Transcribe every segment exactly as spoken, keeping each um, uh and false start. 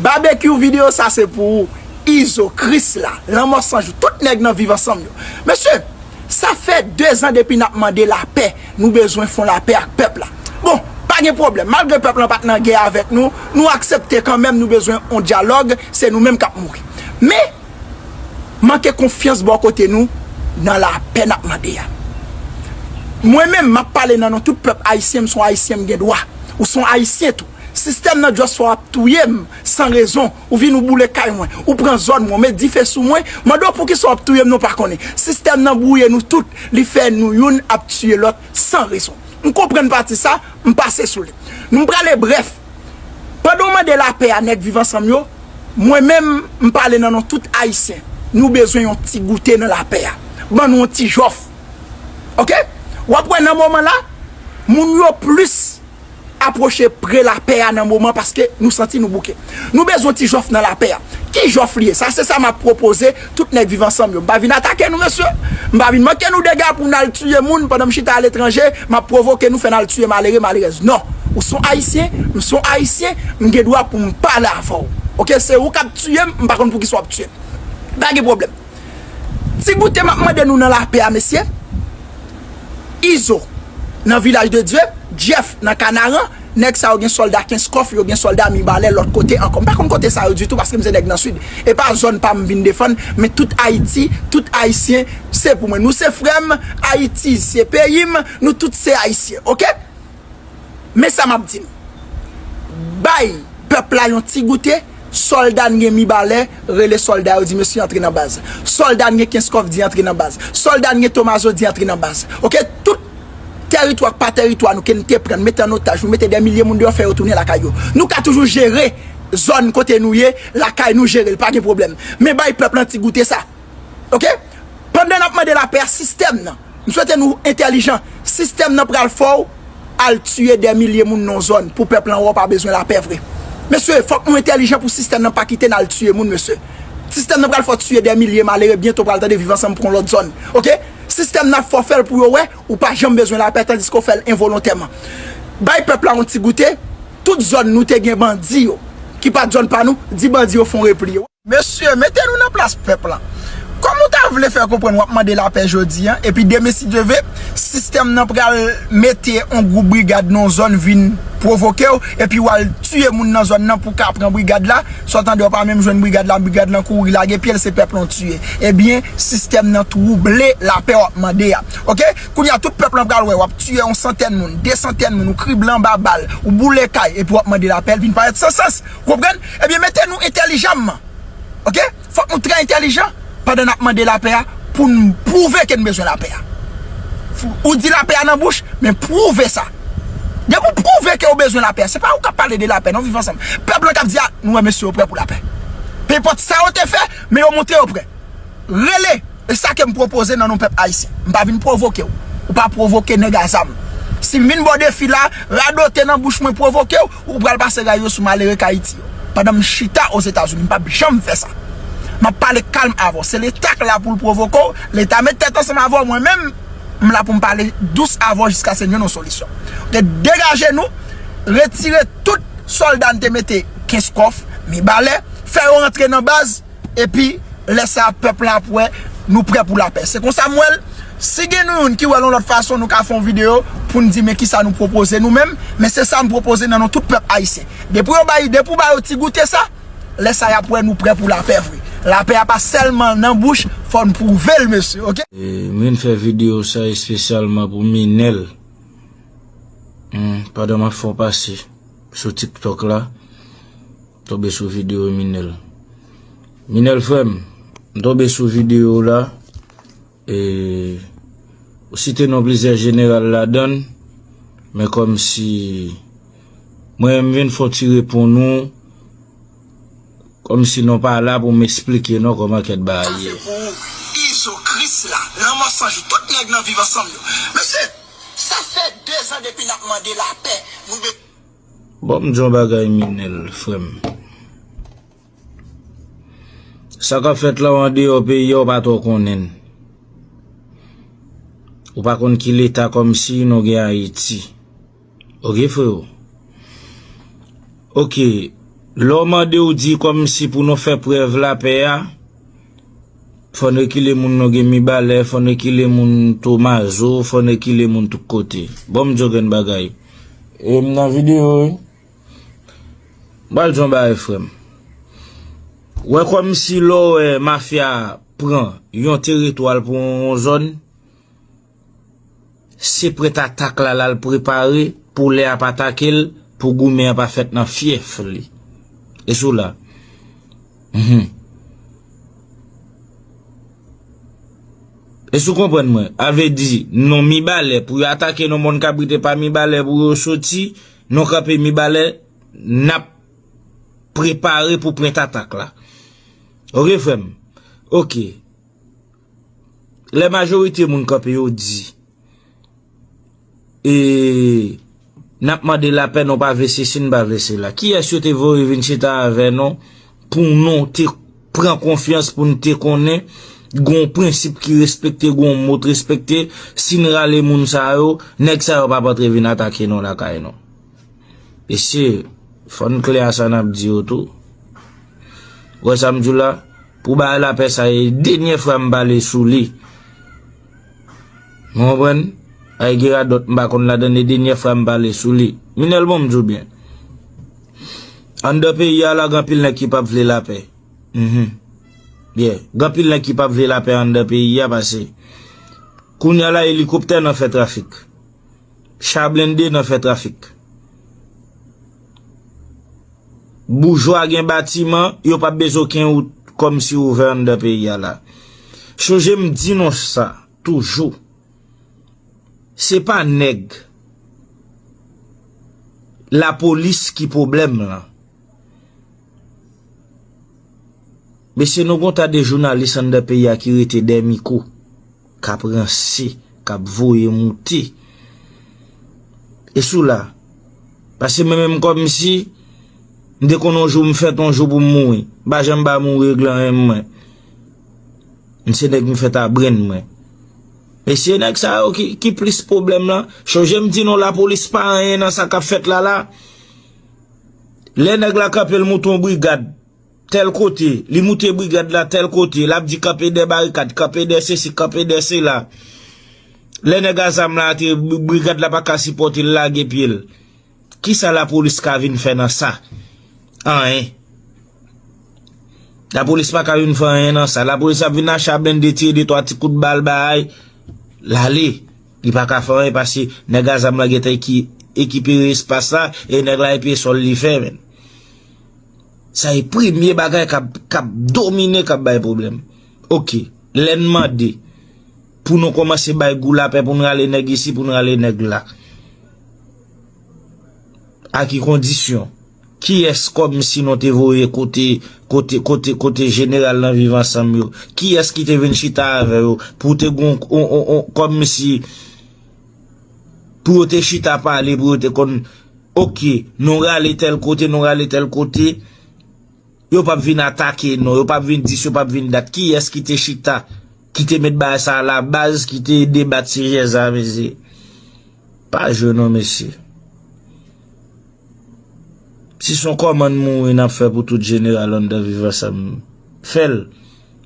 Babekyou, videyo sa se pou ou. Izo, Krisla, Lanmò San Jou, tout nèg nan Viv Ansanm yo. Mesye, sa fè de zan depi n ap mande lapè. Nou bezwen fè lapè ak pèp la. Bon, pa gen pwoblèm. Malgre pèp lan pa t nan gè avèk nou, nou aksepte kanmenm, nou bezwen yon dyalòg, se nou menm k ap mouri. Men, manke konfyans bò kote nou nan lapè n ap mande a. Mwen menm, m ap pale nan non tout pèp ayisyen, m se yon ayisyen, m gen dwa. Ou se yon ayisyen tou. Sistèm nan just fè w ap touye m san rezon. Ou vin ou boule kay mwen. Ou pran zòn mwen, ou met dife sou mwen. Mande w poukisa w ap touye m, nou pa konnen. Sistèm nan bwouye nou tout. Li fè nou youn ap tiye lòt san rezon. M konprann pati sa, m pase sou li. Nou prale brèf. Pandan w mande lapè a nèg Viv Ansanm yo, mwen menm, m pale nan non tout ayisyen. Nou bezwen yon ti goute nan lapè a. Ban nou yon ti jòf. Oke? W ap wè nan moman la, moun yo plis apwoche pre lapè a nan moman paske nou santi nou bouke. Nou bezwen ti jòf nan lapè a. Ki jòf li ye? Sa se sa m ap pwopoze tout nèg Viv Ansanm yo. M pa vin atake nou, mesye. M pa vin manke nou dega pou n al tiye moun pandan m chita aletranje, m ap pwovoke nou fè n al tiye malere, malerèz. Non. Ou se yon ayisyen, m se yon ayisyen, m gen dwa pou m pale avè w. Oke, se ou k ap tiye m, m pa konn poukisa w ap tiye m. Pa gen pwoblèm. Ti goute m ap mande nou nan lapè a, mesye. Izo nan Vilaj de Dye, Jeff nan Kanaran, nèg sa yo gen sòlda Kenskòf, yo gen sòlda Mibalè lòt kote ankò. M pa konn kote sa yo ditou paske m se nèg nan Sid. E pa zòn pa m vin defann, men tout Ayiti, tout Ayisyen, se pou mwen. Nou se frè m, Ayiti se peyi m, nou tout se Ayisyen, oke? Men sa m ap di nou. Bay pèp la yon ti goute, sòlda n gen Mibalè, rele sòlda yo di mesye antre nan baz. Sòlda n gen Kenskòf di antre nan baz. Sòlda n gen Tomazo di antre nan baz. Oke, tout tèritwa k pa tèritwa nou ke n te pran, n mete an otaj, nou mete dè milye moun deyò, fè yo tounen lakay yo. Nou ka toujou jere zòn kote nou ye, lakay nou jere l, pa gen pwoblèm. Men bay pèp lan ti goute sa. Oke? Pandan n ap mande lapè a, sistèm nan, m swete nou entèlijan, sistèm nan pral fè w al tiye dè milye moun nan yon zòn pou pèp lan wè w pa bezwen lapè vre. Mesye, fòk nou entèlijan pou sistèm nan pa kite n al tiye moun, mesye. Sistèm nan pral fè w tiye dè milye malere, byento pral tande Viv Ansanm pran lòt zòn. Oke? Sistèm nan ap fè w fè l pou yo wè ou pa janm bezwen lapè, tandiske w fè l envolontèman. Bay pèp la yon ti goute, tout zòn nou te gen bandi yo, ki pa t zòn pa nou, di bandi yo fè yon repli. Mesye, mete nou nan plas pèp lan. Kòman w ta vle fè konprann w ap mande lapè jodi a, epi demen si Dye vle, sistèm nan pral mete yon gwoup brigad nan yon zòn vin pwovoke w, epi w al tiye moun nan zòn nan pou w ka pran brigad la, sa w tande w pa menm jwenn brigad la, brigad lan kouri lage pye l, se pèp lan w tiye. Ebyen, sistèm nan twouble lapè w ap mande a. Oke? Kounye a, tout pèp lan pral wè w ap tiye yon santèn moun, de santèn moun, ou krible anba bal, ou boule kay, epi w ap mande lapè, l vin parèt san sans. Ou konprann? Ebyen, mete nou entèlijanman. Oke? Fòk nou trè entèlijan pandan n ap mande lapè a pou n pwouve ke n bezwen lapè a. Ou di lapè a nan bouch, men pwouve sa. Depi w pwouve ke w bezwen lapè, se pa ou k ap pale de lapè, non, Viv Ansanm. Pèp lan k ap di, a, nou wè mesye yo prè pou lapè. Pe enpòt sa yo te fè, men yo montre yo prè. Rele, e sa ke m pwopoze nan non pèp ayisyen. M pa vin pwovoke w. Ou pa pwovoke nèg a zam. Si m vin ba w defi la, radote nan bouch mwen pwovoke w, ou pral pase ray yo sou malere k Ayiti yo. Pandan m chita Ozetazini, m p ap janm fè sa. M ap pale kalm avè w. Se Leta k la pou l pwovoke w. Leta met tèt ansanm avè w. Mwen menm, m la pou m pale dous avè w jiskaske n jwenn yon solisyon. Oke, degaje nou, retire tout sòlda n te mete Kenskòf, Mibalè, fè yo rantre nan baz, epi lè sa a, pèp la ap wè nou prè pou lapè. Se konsa m wè l. Si gen nou youn ki wè l yon lòt fason, nou ka fè yon videyo pou n di men kisa nou pwopoze nou menm, men se sa m pwopoze nan non tout pèp ayisyen. Depi yo bay, depi w ba yo ti goute sa, lè sa y ap wè nou prè pou lapè vre. Lapè a pa sèlman nan bouch, fò n pwouve l, mesye, oke? E, m vin fè videyo sa espesyalman pou Minèl. Hmm, pandan m ap fè yon pase sou TikTok la, tonbe sou videyo Minèl. Minèl frè m, m tonbe sou videyo w la, e, ou site non plizyè jeneral ladan l, men kòmsi mwen menm m vin fè yon ti reponn ou, kòmsi nou pa la pou m esplike non kòman kèt bagay ye. Sa se pou ou, Izo, Krisla, Lanmò San Jou, tout nèg nan Viv Ansanm yo. Mesye, sa fè de zan depi n ap mande lapè. Nou be- Bon, m di yon bagay, Minèl, frè m. Sa k ap fèt la, w andeyò peyi a, w pa twò konnen l. Ou pa konn ki leta kòmsi nou gen Ayiti. Oke, freo? Oke. Lè w mande, w di kòmsi pou nou fè prèv lapè a, fò n rekile moun nou gen Mibalè, fò n rekile moun Tomazo, fò n rekile moun tout kote. Bon, m di w grenn bagay. E m nan videyo, wi. M pral di w yon bagay, frè m. Wè kòmsi lè w wè mafya pran yon teritwa l pou yon zòn, se prèt atak la l al prepare pou lè y ap atake l, pou goumen an pa fèt nan fyèf li. E sou la. Mhm. E sou konprann mwen, a vle di, non Mibalè, pou yo atake non mòn kabrit e pa Mibalè pou yo soti, non kanpe Mibalè, n ap prepare pou prèt atak la. Oke, frè m? Oke. Lè majorite moun kanpe yo di, e, n ap mande lapè, nou pa vle sesi, n pa vle sela. Kiyès yo te voye vin chita avè nou pou nou te pran konfyans, pou n te konnen gon prensip ki respekte, gon mo t respekte? Si n rale moun sa yo, nèg sa yo p ap antre vin atake nou lakay nou. Mesye, fò n klè a sa n ap di yo tou. Ou wè sa m di w la? Pou bagay lapè sa, e dènyè fwa m pale sou li. Ou konprann? Ay gen radòt m pa konn ladan, e dènyè fwa m pale sou li. Minèl, bon, m di w byen. Anndan peyi a la, gen anpil nèg ki p ap vle lapè. Mhm. Byen. Gen anpil nèg ki p ap vle lapè anndan peyi a, pase kounye a la, elikoptè nan fè trafik. Cha blende nan fè trafik. Boujwa gen batiman, yo p ap bezwen okenn wout kòmsi ouvè anndan peyi a la. Chonje m di nou sa toujou. Se pa nèg lapolis ki pwoblèm lan. Mesye, nou gon ta de jounalis anndan peyi a ki rete dèyè mikwo, k ap ranse, k ap voye moute. E sou la. Pase mwen menm kòmsi, m te konn yon jou m fèt yon jou pou m mouri. M pa janm ba mouri regle anyen mwen. M se nèg m fèt a brenn mwen. Mesye, nèg sa yo ki, ki plis pwoblèm lan. Chonje m di nou lapolis pa anyen nan sa k ap fèt la la. Lè nèg la kanpe, l moute yon brigad tèl kote, li moute brigad la tèl kote, l ap di kanpe dè barikad, kanpe dè sesi, kanpe dè sela. Lè nèg a zam la antre, bri-, brigad la pa ka sipòte l, lage pye l. Kisa lapolis ka vin fè nan sa? Anyen. Lapolis pa ka vin fè anyen nan sa. Lapolis ap vin achte a blende, tire de twa ti kout bal bay, l ale. Li pa ka fè anyen pase nèg a zam la gentan eki-, ekipere espas la, e nèg la epi e sòl li fè, menn. Sa e premye bagay k ap, k ap domine, k ap bay pwoblèm. Oke, lè n mande pou nou kòmanse bay gou lapè, pou n rale nèg isi, pou n rale nèg la. A ki kondisyon? Kiyès kòmsi nou te voye kote, kote, kote, kote jeneral nan Viv Ansanm yo? Kiyès ki te vin chita avè yo pou te gon, on, on, on, kòmsi pou yo te chita pale, pou yo te konn, oke, nou rale tèl kote, nou rale tèl kote. Yo p ap vin atake nou, yo p ap vin dis, yo p ap vin dat. Kiyès ki te chita, ki te met bagay sa a labaz, ki te debat sijè sa a, mesye? Pa jwe non, mesye. Si se yon kòmann mouri n ap fè pou tout jeneral anndan Viv Ansanm, fè l.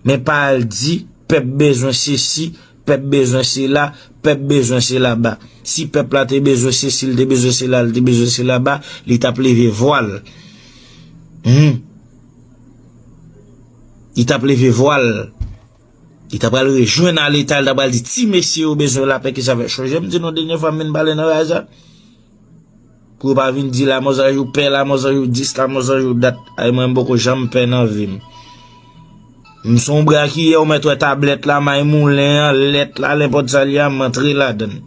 Men pa al di pèp bezwen sesi, pèp bezwen sela, pèp bezwen sela ba. Si pèp la te bezwen sesi, l te bezwen sela, l te bezwen sela ba, li t ap leve vwa l. Hmm. Li t ap leve vwa l. Li ta pral rejwenn a Leta, li ta pral di, "Ti mesye yo bezwen lapè, kisa fè?" Chonje m di nou dènye fwa m vin pale nan raj la. Pou yo pa vin di Lamòzajou pè, Lamòzajou dis, Lamòzajou dat. Ay, mwen, m poko janm pè nan vi m. M se yon bra ki ye, ou mèt wè tablèt la, may moulen an, lèt la, nenpòt sa l ye a, m antre ladan l.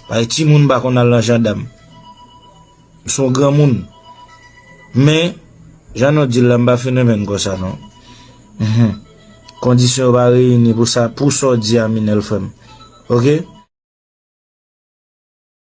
Ay, timoun pa konn al nan jandam. M se yon granmoun. Men, jan nou di l la, m pa fenomèn konsa, non. Mhm. Kondisyon yo pa reyini pou sa, pou sa w di a, Minèl, frè m. Oke?